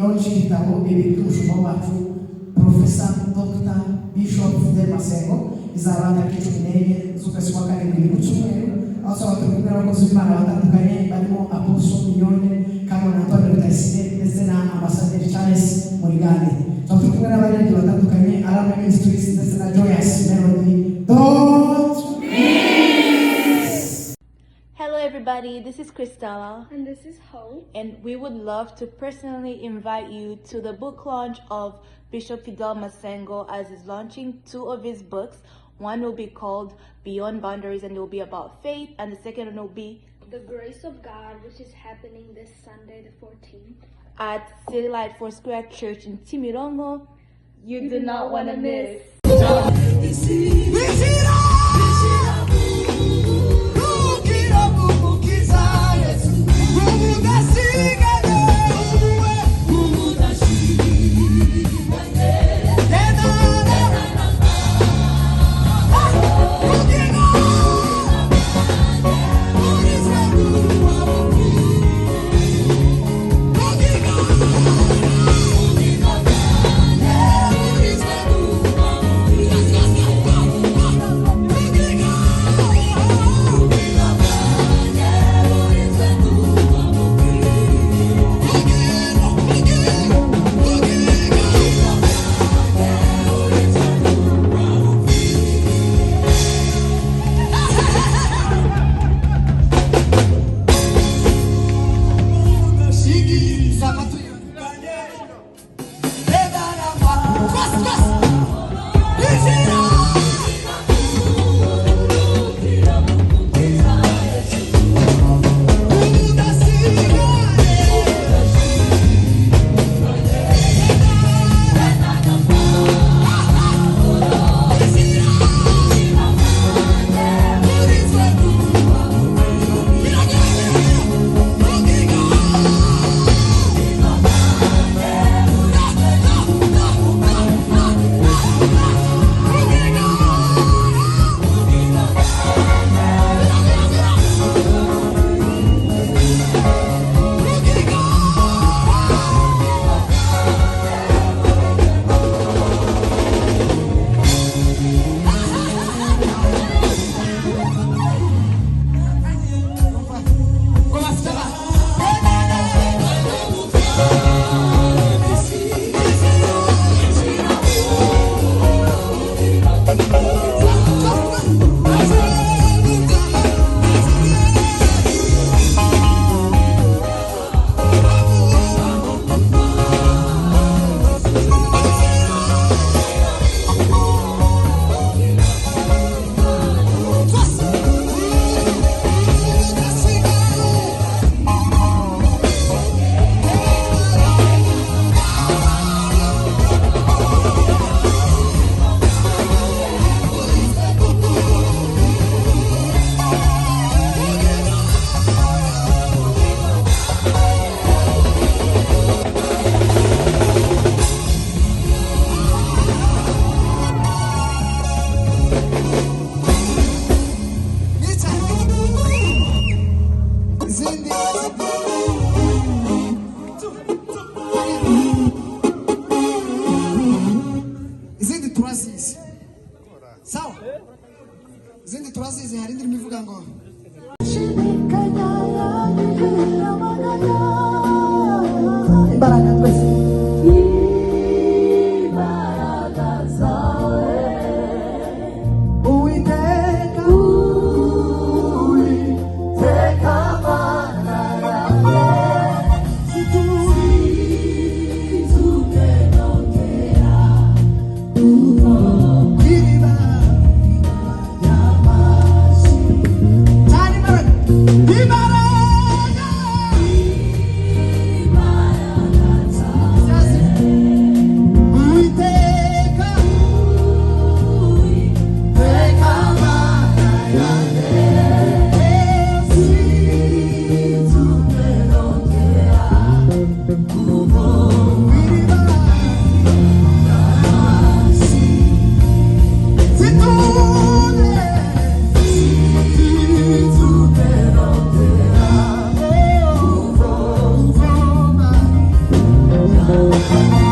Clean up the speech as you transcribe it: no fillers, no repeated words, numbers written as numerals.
launch y'igitabo ibitushuma wacu Professor Dr. Bishop Fidele Masengo izabanda kicumi n'enye z'ukwezi kwa karindwi ku cyumweru, aho tuzaba n'abakozi b'Imana batandukanye barimo Apostle Mignone Cameron Antoine Rutayisire ndetse na Ambassadeur Charles Murigande. Tuzaba kumwe n'abaririmbyi batandukanye Alarm Ministries ndetse na Joyous Melody. Don't miss! Hello everybody, this is Cristela. And this is Hope. And we would love to personally invite you to the book launch of Bishop Fidele Masengo, as he's launching 2 of his books. One will be called Beyond Boundaries and it will be about faith, and the second one will be The Grace of God, which is happening this Sunday the 14th at City Light Foursquare Church in Timirongo. You do not want to miss. Amen.